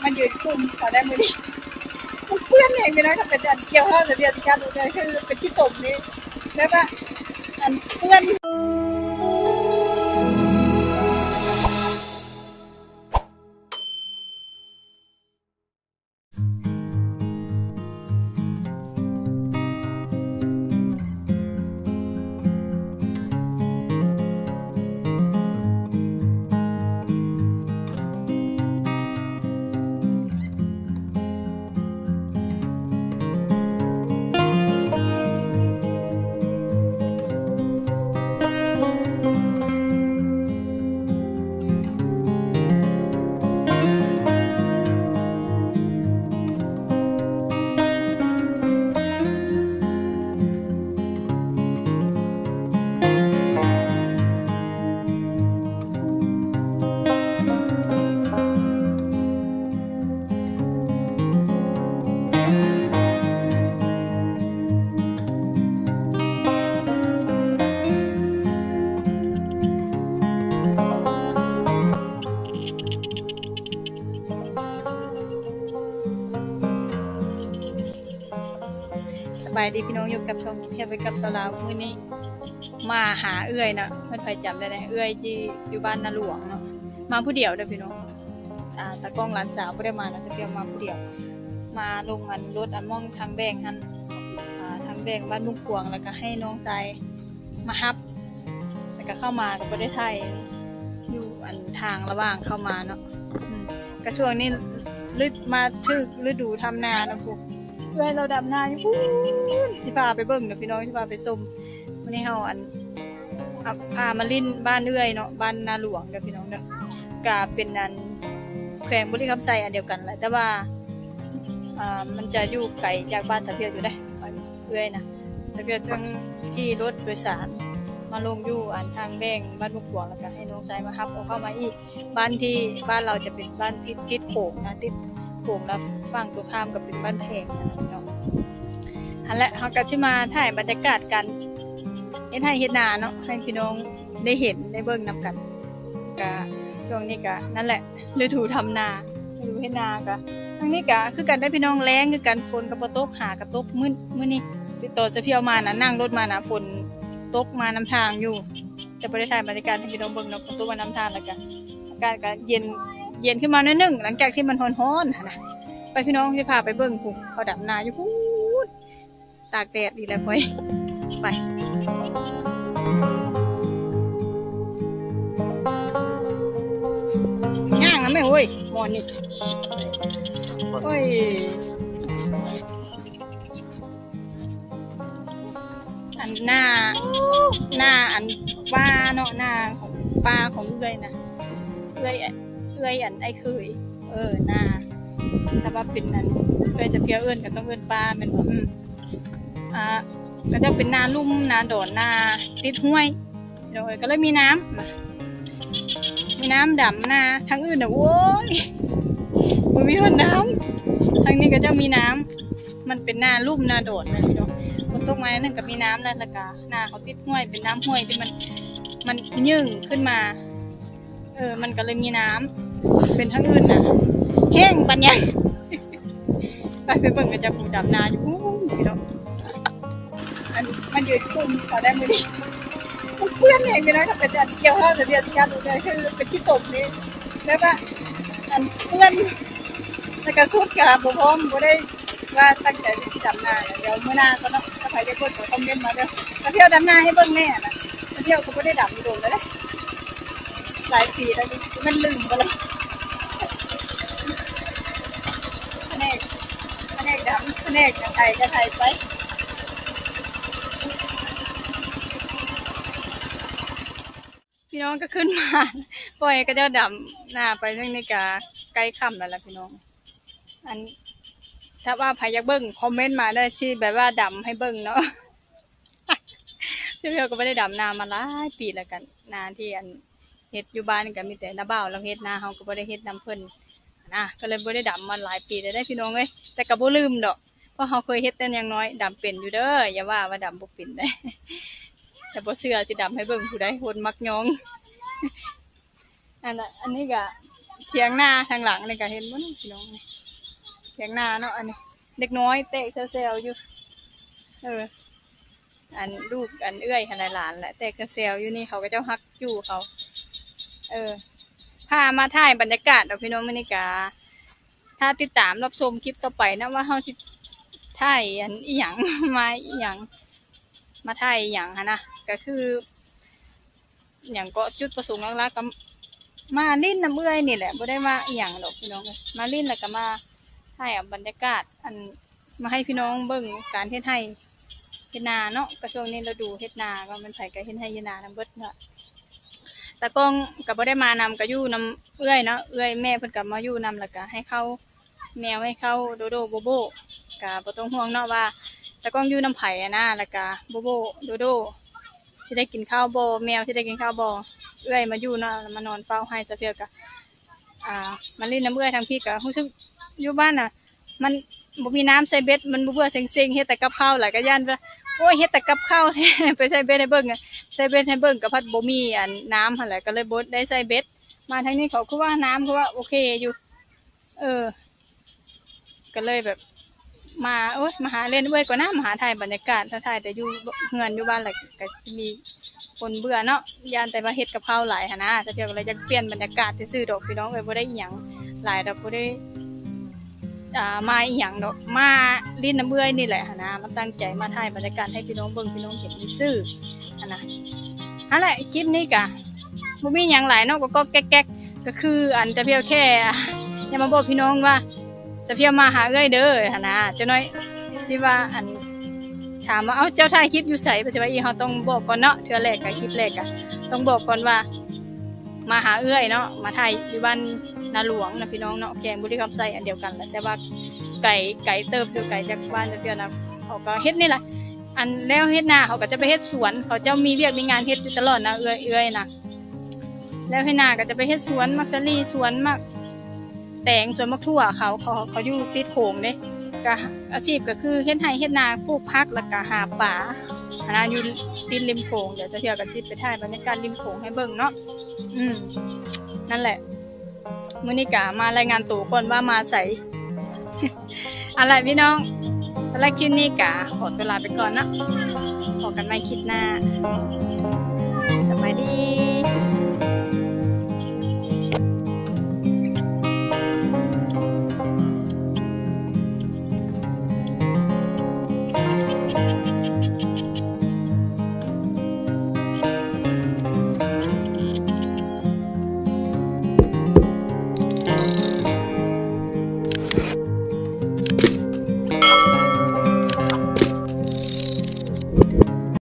ມາຢືນຄຸມເຂົາໄດ້ມື້ນີ້ ມັນເປື້ອນແຮງ ພີ່ນ້ອງ. ຖ້າເປັນອັນກ່ຽວເຂົ້າລະວຽດກັນ ກໍຄືເປັນຂີ້ຕົມນີ້ ແບບວ່າອັນເປື້ອນ. ສະບາຍດີພີ່ນ້ອງ ຢູ່ກັບຊ່ອງກິນແຊບໄປກັບສາວລາວ. ມື້ນີ້ມາຫາເອື້ອຍເນາະ ເພິ່ນໃຜຈຳໄດ້ແດ່ ເອື້ອຍທີ່ຢູ່ບ້ານນາຫຼວງເນາະ. ມາຜູ້ດຽວເດີພີ່ນ້ອງ ອ່າ ຕາກ້ອງຫຼານສາວບໍ່ໄດ້ມານະ ສະພຽວມາຜູ້ດຽວ. ມາລົງອັນລົດອັນໝ່ອງທາງແບ່ງຫັ້ນ ອ່າ ທາງແບ່ງບ້ານບຸກກວາງ ແລ້ວກໍໃຫ້ນ້ອງຊາຍມາຮັບ ແລ້ວກໍເຂົ້າມາກໍບໍ່ໄດ້ຖ່າຍຢູ່ອັນທາງລະຫວ່າງເຂົ້າມາເນາະ. ອືມ ກະຊ່ວງນີ້ລຶດມາຖືກລະດູທຳນານະພຸ້ນ ເອື້ອຍລາວດຳນາຢູ່ພຸ້ນ. ຊິພາໄປເບິ່ງເດີພີ່ນ້ອງ ຊິພາໄປຊົມ. ມື້ນີ້ເຮົາອັນ ອາ ພາມາຫຼິ້ນບ້ານເອື້ອຍເນາະ ບ້ານນາຫຼວງເດີພີ່ນ້ອງເດີ. ກະເປັນອັນແຂວງບໍລິຄຳໄຊອັນດຽວກັນແຫຼະ ແຕ່ວ່າ ອ່າ ມັນຈະຢູ່ໄກຈາກບ້ານສາວພຽວຢູ່ເດ້ ບ້ານເອື້ອຍນະ. ສາວພຽວຕ້ອງຂີ່ລົດໂດຍສານມາລົງຢູ່ອັນທາງແບ່ງບ້ານບົກກວາງ ແລ້ວກະໃຫ້ນ້ອງຊາຍມາຮັບເອົາເຂົ້າມາອີກ. ບ້ານທີ່ ບ້ານລາວຈະເປັນບ້ານທີ່ຕິດໂຂງນະ ຕິດໂຂງ ແລ້ວຝັ່ງຕົງຂ້າມກໍເປັນບ້ານແພງນະພີ່ນ້ອງ. ຫັ້ນແຫຼະ ເຮົາກໍຊິມາຖ່າຍບັນຍາກາດການເຮັດໄຮ່ເຮັດນາເນາະ ໃຫ້ພີ່ນ້ອງໄດ້ເຫັນໄດ້ເບິ່ງນຳກັນ. ກະຊ່ວງນີ້ກະນັ້ນແຫຼະ ລະດູທຳນາ ລະດູເຮັດນາ. ກະທາງນີ້ກະຄືກັນເດີພີ່ນ້ອງ ແລ້ງຄືກັນ ຝົນກໍບໍ່ຕົກ ຫາກໍຕົກ. ມື້ ມື້ນີ້ຕິດຕໍ່ສະພຽວມານະ ນັ່ງລົດມານະ ຝົນຕົກມານຳທາງຢູ່. ແຕ່ບໍ່ໄດ້ຖ່າຍບັນຍາກາດໃຫ້ພີ່ນ້ອງເບິ່ງເນາະ ຝົນຕົກມານຳທາງ ແລ້ວກະອາກາດກະເຢັນ ເຢັນຂຶ້ນມາໜ້ອຍໜຶ່ງ ຫຼັງຈາກທີ່ມັນຮ້ອນໆຫັ້ນນະ. ໄປພີ່ນ້ອງ ຊິພາໄປເບິ່ງພຸ້ນ ເຂົາດຳນາຢູ່ພຸ້ນ ຕາກແດດອີກແລ້ວຂ້ອຍ. ໄປ ຍ່າງນຳແມ່ເວີຍ ໝໍນີ້ ໂອ້ຍ. ອັນນາ ນາອັນປ່າເນາະ ນາຂອງ ປ່າຂອງເອື້ອຍນະ ເອື້ອຍ ເອື້ອຍອັນອ້າຍເຂີຍ ເອີ ນາ ຖ້າວ່າເປັນອັນເອື້ອຍຈະພຽວເອີ້ນກໍຕ້ອງເອີ້ນປ່າແມ່ນບໍ່? ອືມ ອ່າ ກໍຈະເປັນນາລຸ່ມ ນາດອນ ນາຕິດຫ້ວຍ. ໂດຍ ກໍເລີຍມີນ້ຳ ມີນ້ຳດຳນາ. ທາງອື່ນນະ ໂອ້ຍ ບໍ່ມີຮອດນ້ຳ. ທາງນີ້ກໍຈະມີນ້ຳ ມັນເປັນນາລຸ່ມນາດອນນະພີ່ນ້ອງ. ຝົນຕົກມາໜ້ອຍໜຶ່ງກໍມີນ້ຳແລ້ວ ແລ້ວກໍນາເຂົາຕິດຫ້ວຍ ເປັນນ້ຳຫ້ວຍທີ່ມັນ ມັນຍື່ງຂຶ້ນມາ ເອີ ມັນກໍເລີຍມີນ້ຳ. ເປັນທາງອື່ນນະ ແຫ້ງປານຫຍັງ. ໄປ ໄປເບິ່ງເຂົາເຈົ້າຜູ້ດຳນາຢູ່ພຸ້ນພີ່ນ້ອງ. ອັນ ມາຢືນຄຸມເຂົາໄດ້ມື້ນີ້ ມັນເປື້ອນແຮງພີ່ນ້ອງ. ຖ້າເປັນອັນກ່ຽວເຂົ້າລະວຽດກັນ ກໍຄືເປັນຂີ້ຕົມນີ້ ແບບວ່າອັນເປື້ອນ ແລ້ວກໍຊຸດກໍບໍ່ພ້ອມ ບໍ່ໄດ້ວ່າຕັ້ງໃຈວ່າຊິດຳນາ. ດຽວມື້ໜ້າກ່ອນເນາະ ຖ້າໃຜຢາກເບິ່ງກໍຄອມເມັນມາເດີ. ມາທ່ຽວດຳນາໃຫ້ເບິ່ງແດ່ນະ ມາທ່ຽວກໍບໍ່ໄດ້ດຳດົນແລ້ວເດ້. ຫຼາຍປີແລ້ວ ມັນລືມໄປແລ້ວ. ພະແນກ ພະແນກດຳ ພະແນກໄຖກໍໄຖໄປ. ພີ່ນ້ອງກໍຂຶ້ນມາ ປ່ອຍໃຫ້ເຂົາເຈົ້າດຳນາໄປ. ເຊິ່ງນີ້ກໍໃກ້ຄ່ຳແລ້ວລະພີ່ນ້ອງ. ອັນ ຖ້າວ່າໃຜຢາກເບິ່ງ ຄອມເມັນມາເດີ ທີ່ແບບວ່າດຳໃຫ້ເບິ່ງເນາະ. ເທື່ອກໍບໍ່ໄດ້ດຳນາມາຫຼາຍປີແລ້ວ ກັນນາທີ່ອັນເຮັດຢູ່ບ້ານກໍມີແຕ່ນ້າບ່າວລາວເຮັດ ນາເຮົາກໍບໍ່ໄດ້ເຮັດນຳເພິ່ນນະ ກໍເລີຍບໍ່ໄດ້ດຳມາຫຼາຍປີແລ້ວເດ້ພີ່ນ້ອງເອີຍ. ແຕ່ກໍບໍ່ລືມດອກ ເພາະເຮົາເຄີຍເຮັດແຕ່ຍັງນ້ອຍ. ດຳເປັນຢູ່ເດີ ຢ່າວ່າວ່າດຳບໍ່ເປັນເດ້. ແຕ່ບໍ່ເຊື່ອຊິດຳໃຫ້ເບິ່ງ ຜູ້ໃດຄົນມັກຍ້ອງ. ອັນ ອັນນີ້ກະ ຖຽງນາທາງຫຼັງນີ້ກໍເຫັນບໍ່ນີ້ພີ່ນ້ອງ ຖຽງນາເນາະ. ອັນນີ້ເດັກນ້ອຍແຕກແຊວໆຢູ່ ເອີ ອັນລູກອັນເອື້ອຍຫັ້ນແຫຼະ ຫຼານແຫຼະ ແຕກແຊວໆຢູ່ນີ້ ເຂົາ ເຂົາເຈົ້າຮັກຢູ່ເຂົາ ເອີ ພາມາຖ່າຍບັນຍາກາດດອກພີ່ນ້ອງ. ມື້ນີ້ກະຖ້າຕິດຕາມຮັບຊົມຄລິບຕໍ່ໄປນະ ວ່າເຮົາຊິຖ່າຍອັນອີ່ຫຍັງ ມາອີ່ຫຍັງ ມາຖ່າຍອີ່ຫຍັງຫັ້ນນະ ກະຄື ຫຍັງເກາະ ຈຸດປະສົງຫຼັກໆ ກໍມາຫຼິ້ນນຳເອື້ອຍນີ້ແຫຼະ ບໍ່ໄດ້ມາອີ່ຫຍັງດອກພີ່ນ້ອງເອີຍ ມາຫຼິ້ນແລ້ວກໍມາຖ່າຍເອົາບັນຍາກາດ ອັນ ມາໃຫ້ພີ່ນ້ອງເບິ່ງການເຮັດໄຮ່ເຮັດນາເນາະ. ກໍຊ່ວງນີ້ລະດູເຮັດນາ ກໍແມ່ນໃຜກໍເຮັດໄຮ່ເຮັດນານຳເບິດເນາະ. ຕາກ້ອງກໍບໍ່ໄດ້ມານຳ ກໍຢູ່ນຳເອື້ອຍເນາະ ເອື້ອຍແມ່ເພິ່ນກໍມາຢູ່ນຳ ແລ້ວກໍໃຫ້ເຂົ້າ ແມວໃຫ້ເຂົ້າໂດໂດໂບໂບ ກະບໍ່ຕ້ອງຫ່ວງເນາະວ່າຕາກ້ອງຢູ່ນຳໃຜຫັ້ນນາ ແລ້ວກະໂບໂບ ໂດໂດ ຊິໄດ້ກິນເຂົ້າບໍ່ ແມວຊິໄດ້ກິນເຂົ້າບໍ່ ເອື້ອຍມາຢູ່ເນາະ ມານອນເຝົ້າໃຫ້. ສາວພຽວກະ ອ່າ ມາຫຼິ້ນນຳເອື້ອຍທາງພີ້ ກະຮູ້ສຶກຢູ່ບ້ານນະ ມັນບໍ່ມີນ້ຳໃສ່ເບັດ ມັນເບື່ອໆເຊັງໆ ເຮັດແຕ່ກັບເຂົ້າ ແລ້ວກະຢ້ານວ່າ ໂອ້ຍ ເຮັດແຕ່ກັບເຂົ້າແທ້ ໄປໃສ່ເບັດໃຫ້ເບິ່ງ ໃສ່ເບັດໃຫ້ເບິ່ງ ກະພັດບໍ່ມີອັນນ້ຳຫັ້ນແຫຼະ ກະເລີຍບໍ່ໄດ້ໃສ່ເບັດ. ມາທາງນີ້ເຂົາຄືວ່ານ້ຳຄືວ່າໂອເຄຢູ່ ເອີ ກໍເລີຍແບບມາ ໂອ້ຍ ມາຫາຫຼິ້ນເອື້ອຍກ່ອນນະ ມາຫາຖ່າຍບັນຍາກາດ ຖ້າຖ່າຍແຕ່ຢູ່ເຮືອນຢູ່ບ້ານແລ້ວກໍຊິມີຄົນເບື່ອເນາະ ຢ້ານແຕ່ວ່າເຮັດກັບເຂົ້າຫຼາຍຫັ້ນນະ. ສາວພຽວກໍເລີຍຢາກປ່ຽນບັນຍາກາດຊື່ໆດອກພີ່ນ້ອງເອີຍ ບໍ່ໄດ້ອີ່ຫຍັງຫຼາຍດອກ ບໍ່ໄດ້ ອ່າ ມາອີ່ຫຍັງດອກ ມາຫຼິ້ນນຳເອື້ອຍນີ້ແຫຼະຫັ້ນນະ ມາຕັ້ງໃຈມາຖ່າຍບັນຍາກາດໃຫ້ພີ່ນ້ອງເບິ່ງ ພີ່ນ້ອງເຫັນຊື່ໆຫັ້ນນະ. ຫັ້ນແຫຼະ ຄລິບນີ້ກະບໍ່ມີຫຍັງຫຼາຍເນາະ ກໍກອກແກັກໆ ກໍຄືອັນສາວພຽວແຄ່ຢາກມາບອກພີ່ນ້ອງວ່າ ສາວພຽວມາຫາເອື້ອຍເດີຫັ້ນນະ. ຈັກໜ້ອຍຊິວ່າອັນ ຖາມວ່າ ເອົ້າ ເຈົ້າຖ່າຍຄລິບຢູ່ໃສ ເພິ່ນຊິວ່າ ອີ ເຮົາຕ້ອງບອກກ່ອນເນາະ ເທື່ອແລກກະ ຄລິບແລກກະຕ້ອງບອກກ່ອນວ່າ ມາຫາເອື້ອຍເນາະ ມາຖ່າຍຢູ່ບ້ານນາຫຼວງນະພີ່ນ້ອງເນາະ ແຂວງບໍລິຄຳໄຊ ອັນດຽວກັນແຫຼະ ແຕ່ວ່າໄກ ໄກເຕີບຢູ່ ໄກຈາກບ້ານຈັກເທື່ອນະ. ເຮົາກໍເຮັດນີ້ລະ ອັນແລ້ວເຮັດນາ ເຮົາກໍຈະໄປເຮັດສວນ ເຂົາເຈົ້າມີວຽກມີງານເຮັດຢູ່ຕະຫຼອດນະ ເອື້ອຍ ເອື້ອຍນະ. ແລ້ວເຮັດນາກໍຈະໄປເຮັດສວນໝາກສາລີ ສວນໝາກ ແຕງ ສວນໝາກຖົ່ວເຂົາ ເຂົາ ເຂົາຢູ່ຕິດໂຂງເດ້. ກະອາຊີບກໍຄືເຮັດໄຮ່ເຮັດນາ ປູກຜັກ ແລ້ວກະຫາປາຫັ້ນນະ ຢູ່ຕິດລິມໂຂງ. ດຽວສາວພຽວກໍຊິໄປຖ່າຍບັນຍາກາດລິມໂຂງໃຫ້ເບິ່ງເນາະ. ອືມ ນັ້ນແຫຼະ ມື້ນີ້ກະມາລາຍງານໂຕກ່ອນວ່າມາໃສ. ເອົາລະພີ່ນ້ອງ ສຳລັບຄລິບນີ້ກະຂໍຕົວລາໄປກ່ອນເນາະ ພໍ້ກັນໃໝ່ຄລິບໜ້າ ສະບາຍດີ.